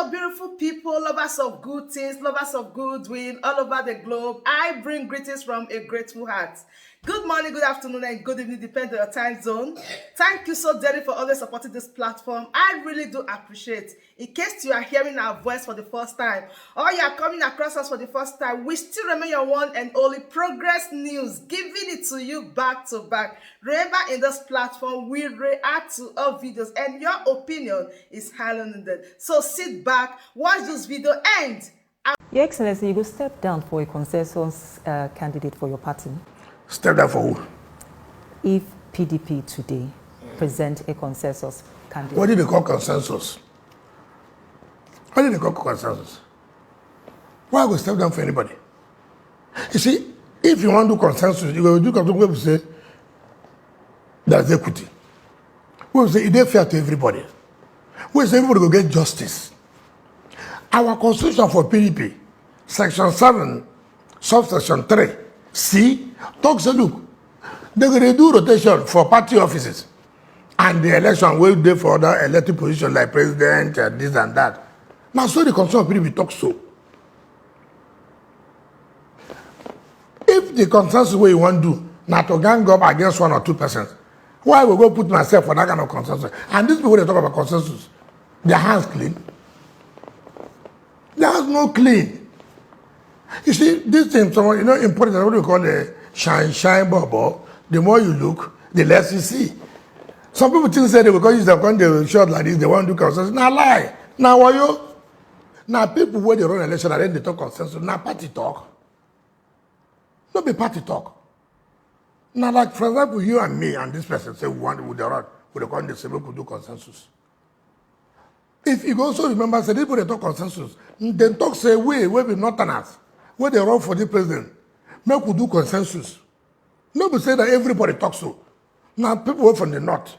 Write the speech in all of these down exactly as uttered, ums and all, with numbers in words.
Beautiful people, lovers of good things, lovers of good doing all over the globe, I bring greetings from a grateful heart. Good morning, good afternoon, and good evening, depending on your time zone. Thank you so dearly for always supporting this platform. I really do appreciate. In case you are hearing our voice for the first time, or you are coming across us for the first time, we still remain your one and only Progress News, giving it to you back to back. Remember, in this platform, we react to all videos, and your opinion is highly needed. So sit back, watch this video, and Your Excellency, you go step down for a consensus uh, candidate for your party. Step down for who? If P D P today present a consensus candidate. What do they call consensus? What do they call consensus? Why I go step down for anybody? You see, if you want to do consensus, you go do consensus wey be say there's equity. Wey be say e dey fair to everybody. Wey be say everybody go get justice. Our constitution for P D P, section seven, subsection three, C, talk say, look, they go dey do rotation for party offices and the election wey dey for other elected position like president and this and that. Na so the constitution of P D P talk so. If the consensus wey you wan do na to gang up against one or two persons, why I go go put myself for that kind of consensus? And these people dey talk about consensus, their hands clean? Their hands no clean. You see, this thing, so, you know, important, what we call the shine, shine bubble. The more you look, the less you see. Some people think say they, because you have gone the short like this, they want to do consensus. Na lie. Na wayo. Na people wey dey run election, na dem dey talk consensus. Na party talk. No be party talk. Na like, for example, you and me and this person say we want, we dey run, we dey come dey say make we do consensus. If you go also remember say people dey talk consensus, dem talk say we wey be northerners, wey dey run for the president, make we do consensus. No be say that everybody talk so. Na people wey from the north,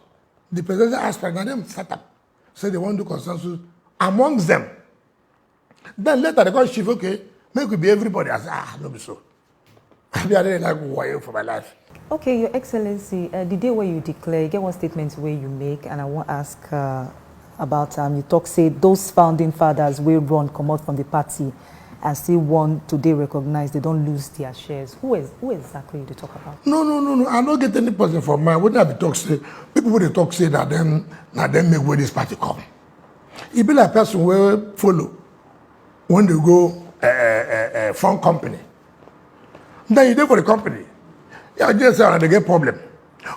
the presidential aspirant, na dem set up, say they wan do consensus amongst them. Then later they come shift, okay, make we be everybody. I say, ah, no be so. I be, I dey like wayo for my life. Okay, Your Excellency, uh, the day wey you declare, you get one statement wey you make, and I wan ask uh, about am. You talk say those founding fathers wey run comot from the party and still want to dey recognized, they don lose their shares. Who is, who exactly you dey talk about? No, no, no, no. I no get any person for mind. Wetin I be talk say? People wey dey talk say na dem, na dem make wey this party come. E be like person wey follow when they go uh, uh, uh, fund company. Then you dey for the company. Yeah, just say, "Ah, they get problem."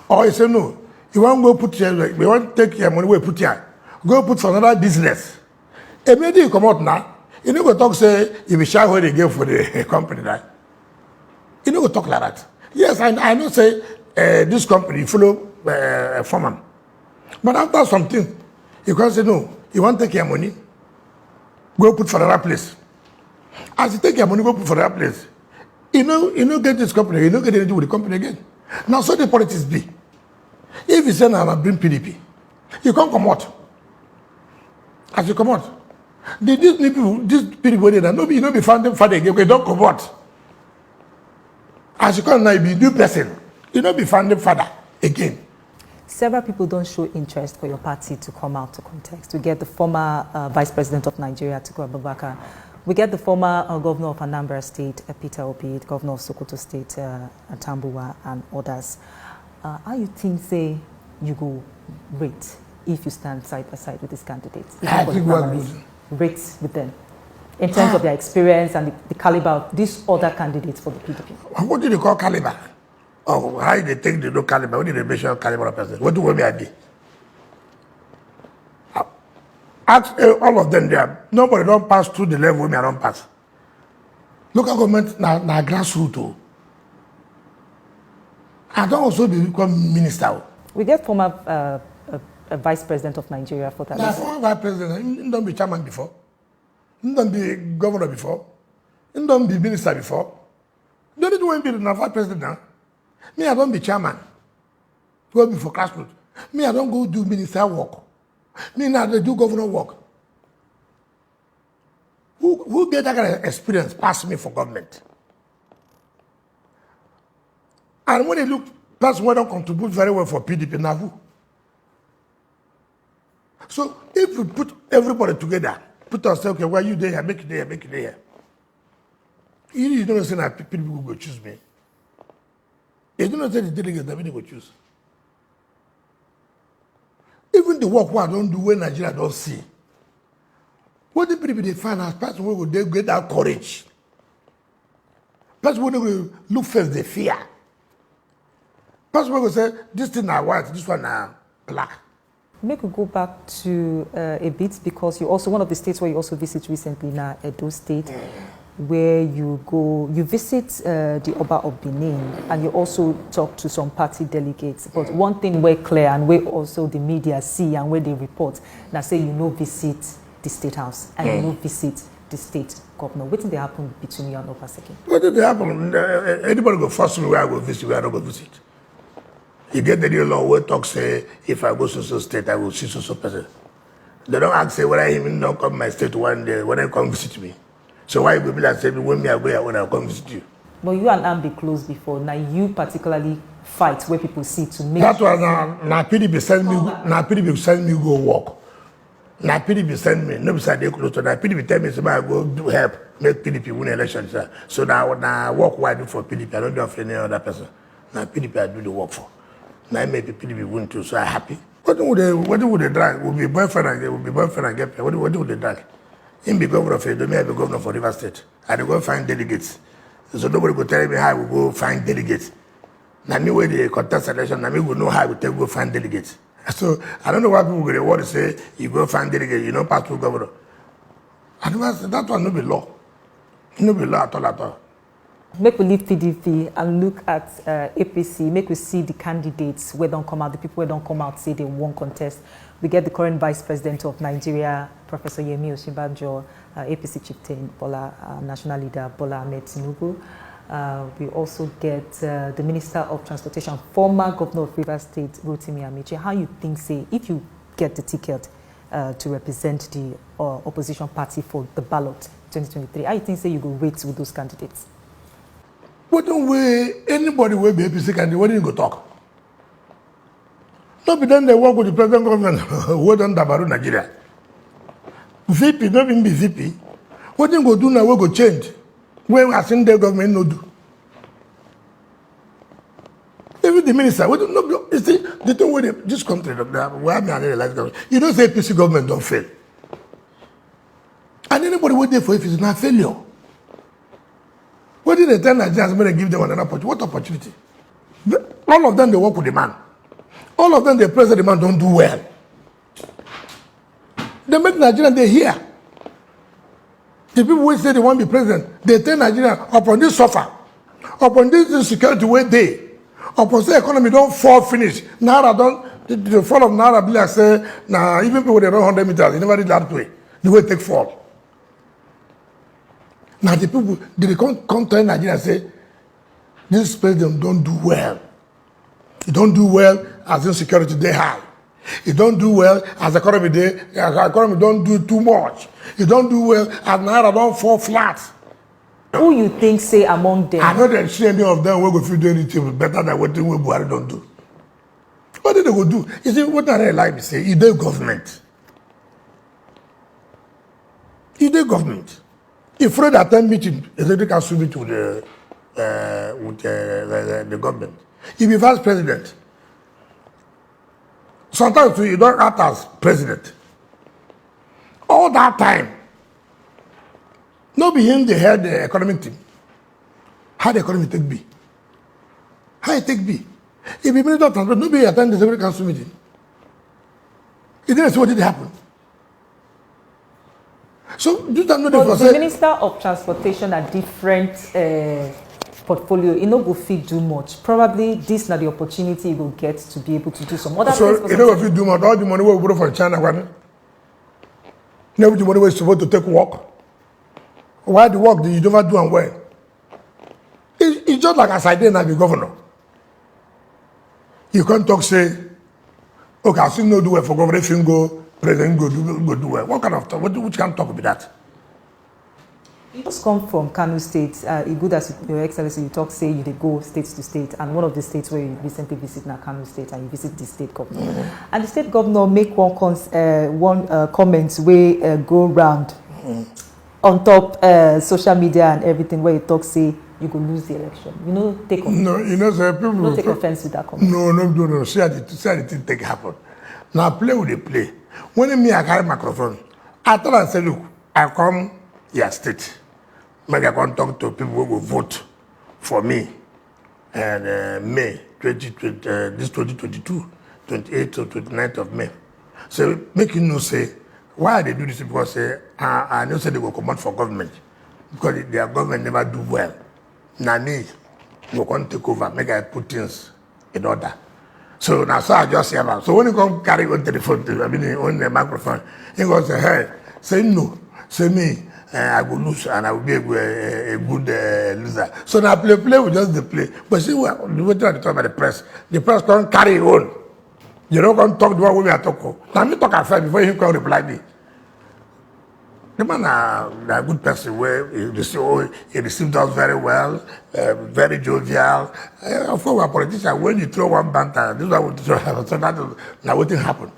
Or you say, "No, you wan go put here, you wan take your money wey put here, go put for another business." Immediately you comot now, you no go talk say you be shareholder again for the company, right? You no go talk like that. Yes, I, I know say uh, this company follow uh, form am. But after something, you come say, "No, you wan take your money, go put for another place." As you take your money, go put for another place, you no, you no get this company, you no get anything with the company again. Na so the politics be. If you say na, na bring P D P, you come comot. As you comot, the, these new people, these P D P wey dey now, no be, no be founding father again, they don comot. As you come now, you be new person. You no be founding father again. Several people don show interest for your party to come out to contest. We get the former uh, Vice President of Nigeria, Atiku Abubakar. We get the former uh, governor of Anambra State, uh, Peter Obi, the governor of Sokoto State, uh, Atambuwa, and others. Uh, how you think say you go rate if you stand side by side with these candidates? Even I for the think we are primaries, good. Rate with them in terms of their experience and the, the caliber of these other candidates for the P D P. What do they call caliber? Oh, how they take the no caliber? What do they measure caliber of person? What do we be? Ask uh, all of them there. Nobody don pass through the level wey me I don pass. Local government na, na grassroots o. I don also be become minister o. We get former uh, uh, uh, vice president of Nigeria for that. Na former vice president, he, he don be chairman before. He don be governor before. He don be minister before. The only thing wey be na vice president now. Me, I don be chairman. Wey be for grassroots. Me, I don go do minister work. Me now dey do governor work. Who, who get that kind of experience pass me for government? And when you look, person wey don contribute very well for P D P, na who? So if you put everybody together, Put us, say, "Okay, why you there? Make you there, make you there." You, you don't say that people go choose me. You don't say the delegates that we go choose. Even the work wey I don do, wey Nigeria don see, wetin people dey find as person wey go dey get that courage, person wey no go look face dey fear, person wey go say, "This thing na white, this one na black." Make we go back to uh, a bit, because you also, one of the states where you also visit recently na Edo State, where you go, you visit uh, the Oba of Benin, and you also talk to some party delegates. But one thing wey clear and wey also the media see and wey dey report, na say you no visit the State House and you no visit the state governor. Wetin dey happen between you and Obaseki? Wetin dey happen? Uh, anybody go force me where I go visit, where I no go visit. You get the new law wey talk say if I go so so state, I go see so so person. They don ask say whether him don come my state one day, whether he come visit me. So why you go be like say when me I go here, when I come visit you? But you and Ambi close before. Now you particularly fight where people see to make That one na, na P D P send me, na P D P send me go work. Na P D P send me, no be say I dey close to, na P D P tell me say make I go do help, make P D P win election, sir. So na, na work wey I do for P D P, I don't do am for any other person. Na P D P I do the work for. Na im make P D P win too, so I happy. Wetin we dey, wetin we dey drag? We be boyfriend and girl, we be boyfriend and girlfriend. Wetin, wetin we dey drag? Him be governor for Edo, me I be governor for Rivers State. I dey go find delegates. So nobody go tell me how we go find delegates. Na me wey dey contest election, na me go know how we take go find delegates. So I don't know why people go dey worry say you go find delegate, you no pass through governor. I never say that one no be law. No be law at all, at all. Make we leave P D P and look at uh, A P C. Make we see the candidates wey don come out, the people wey don come out say they wan contest. We get the current vice president of Nigeria, Professor Yemi Osinbajo, uh, A P C chieftain, Bola, uh, national leader Bola Ahmed Tinubu. Uh, we also get uh, the Minister of Transportation, former governor of Rivers State, Rotimi Amechi. How you think say if you get the ticket uh, to represent the uh, opposition party for the ballot twenty twenty-three, how you think say you go rate with those candidates? Wetin wey anybody wey be A P C candidate, wetin you go talk? No be dem dey work with the present government wey don dabaru Nigeria. V P, no be him be V P. Wetin go do now wey go change? Wey as him dey government no do. Even the minister, wetin no be, you see, the thing wey dey, this country, the, the, why me I no dey like government? You know say A P C government don fail. And anybody wey dey for A P C na failure. Wetin dey tell Nigerians make dem give them another opportunity? What opportunity? The, all of them dey work with the man. All of them dey praise the man don do well. They make Nigerians dey hear. The people wey say they wan be president, they tell Nigerians upon this suffer, upon this insecurity wey dey, upon say economy don fall finish, naira don, the, the fall of naira be like say na even people dey run hundred meters, e never reach that way, the way e take fall. Na the people dey come, come tell Nigeria say this president don do well. E don do well as insecurity dey high. E don do well as economy dey, as economy don do too much. E don do well as naira don fall flat. Who you think say among them? I no dey see any of them wey go fit do anything better than wetin wey Buhari don do. Wetin they go do? You see, wetin I really like be say e dey government. E dey government. If Fred attend meeting, executive council meeting with the uh, with uh, the, the, the government, he be vice president. Sometimes too, he don act as president. All that time, no be him dey head the economic team. How the economy take be? How e take be? He be minister of transport, no be he attend the executive council meeting. He didn't see wetin dey happen. So do that no dey But for the say Minister of Transportation na different uh, portfolio. E no go fit do much. Probably this na the opportunity e go get to be able to do some other So things. For you know some if you do more, all the money wey we borrow from China, one, no be the money wey suppose to take work. Why the work that you never do am well? It, it's just like as I dey now be governor. You can't talk say, okay, I still no do well for governor. If you go president, go do go do well. What kind of talk? What, which kind of talk be that? You just come from Kano State. Uh, e good as Your Excellency, you talk say you dey go state to state, and one of the states where you recently visit na Kano State, and you visit the state governor. And the state governor make one cons- uh, one uh, comment wey uh, go round on top uh, social media and everything, where you talk say you go lose the election. You know, take on. No, you know, say people No take offense with that comment. No, no, no, no. See how the see how the thing take happen. Now play with the play. When me I carry microphone, I tell am say, look, I come your state. Make I come talk to people who go vote for me and uh, May twenty twenty, uh, this twenty twenty-two, twenty-eighth to twenty-ninth of May. So make you know say why they do this, because say I, I know say they go comot for government because their government never do well. Na me go come take over, make I put things in order. So na so I just hear am. So when he come carry on telephone, to, I mean, on the microphone, he go say, hey, say no, say me, uh, I go lose and I will be a, a, a good uh, loser. So now play, play, we just dey play. But see what the way they talk about the press, the press come carry on. You don't come talk the one wey I talk. Oh. Now me talk am first before he come reply me. The man na na good person wey he receive oh, he received us very well, uh, very jovial. Uh, of course, we are politicians. When you throw one banter, this is what we throw. So that is na wetin happen.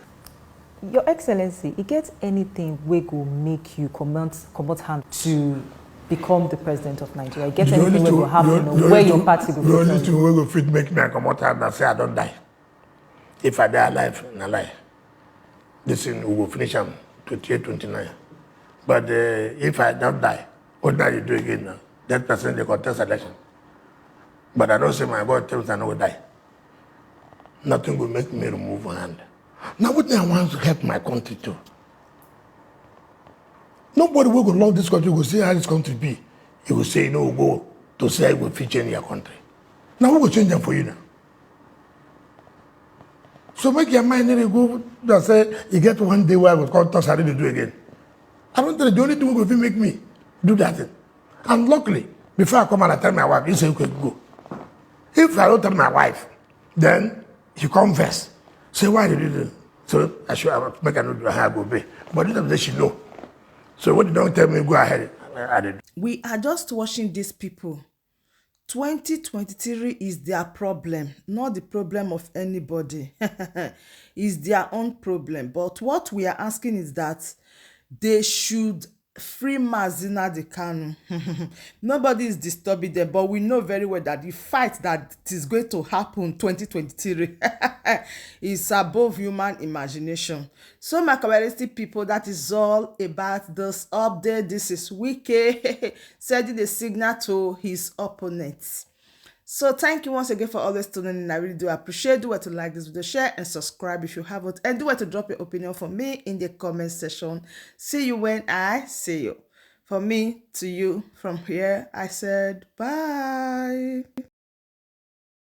Your Excellency, e get anything wey go make you comot comot hand to become the president of Nigeria? E get anything wey go happen or where your party go The only thing wey go fit make me comot hand na say I don die. If I dey alive, na lie. This thing we go finish am twenty-eight, twenty-nine. But uh, if I don die, what do I do again now? That person dey contest election. But I know say my God tell me I no go die. Nothing go make me remove hand. Now what I want to help my country too. Nobody wey go love this country go see how this country be. He go say you no go to say how you go fit change your country. Now who go change them for you now? So make your mind no dey go that say you get one day where I go come talk I no dey do again. I don tell you the only thing wey go fit make me do that thing. And luckily, before I come out, I tell my wife, he say you can go. If I don't tell my wife, then she come first. Say why did you do? So I should I make I no do how I go be. But this time she know. So when they don't tell me go ahead, I did. We are just watching these people. twenty twenty-three is their problem, not the problem of anybody. It's their own problem. But what we are asking is that they should free Mazi Nnamdi Kanu. Nobody is disturbing them, but we know very well that the fight that is going to happen twenty twenty-three is above human imagination. So, my Kabbalistic people, that is all about this update. This is Wike sending a signal to his opponents. So thank you once again for always tuning in. I really do appreciate. Do well to like this video, share and subscribe if you haven't, and do well to drop your opinion for me in the comment section. See you when I see you. For me to you, from here I said bye.